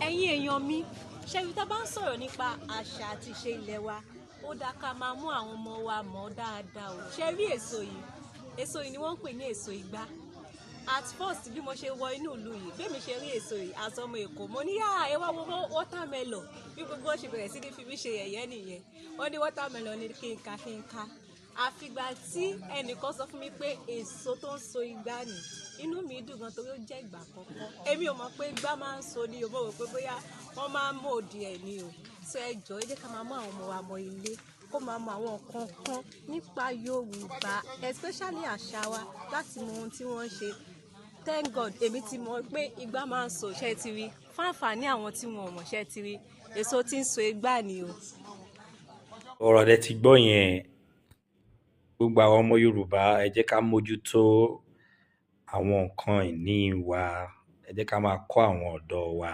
Ẹ̀yin èèyàn mi, ṣebí tá a bá ń sọ̀rọ̀ nípa àṣà àti ìṣe ilẹ̀ wa, ó dáa ká máa mú àwọn ọmọ wa mọ̀ dáadáa o. Ṣe rí èso yìí? Èso yìí ni wọ́n ń pè ní èso igbá. At first, bí mo ṣe wọ inú ìlú yìí, bí mi ṣe rí èso yìí, àtọmọ Èkó, mo ní yá, ẹ wá wo watermelon. Bí gbogbo wọn ṣe bẹ̀rẹ̀ sí ní fi mí ṣe yẹ̀yẹ́ nìyẹn. Wọ́n ní watermelon ní kí n ká kí n ká. Àfìgbà tí ẹnìkan sọ fún mi pé èso tó ń so igbá ni, inú mi dùn gan torí ó jẹ́ ìgbà àkọ́kọ́. Èmi ò mọ̀ pé igbá máa ń so ni o. Mo rò pé bóyá wọ́n máa ń mòdì ẹ̀ ni o. So ẹ jọ̀ọ́, ẹ jẹ́ ká máa mú àwọn ọmọ wa mọ ilé, kó máa mọ àwọn nǹkan kan nípa Yorùbá, especially àṣà wa, láti mọ ohun tí wọ́n ń ṣe. Thank God, èmi ti mọ̀ pé igbá máa ń so. Ṣé ti rí? Fún àǹfààní àwọn tí wọn ò mọ̀, ṣé ti rí? Èso tí ń so igbá ni o. Ọ̀rọ̀ lẹ ti gbọ́ yẹn. Gbogbo àwọn ọmọ Yorùbá, ẹ jẹ́ ká mójútó àwọn nǹkan ìní wa. Ẹ jẹ́ ká máa kọ́ àwọn ọ̀dọ́ wa.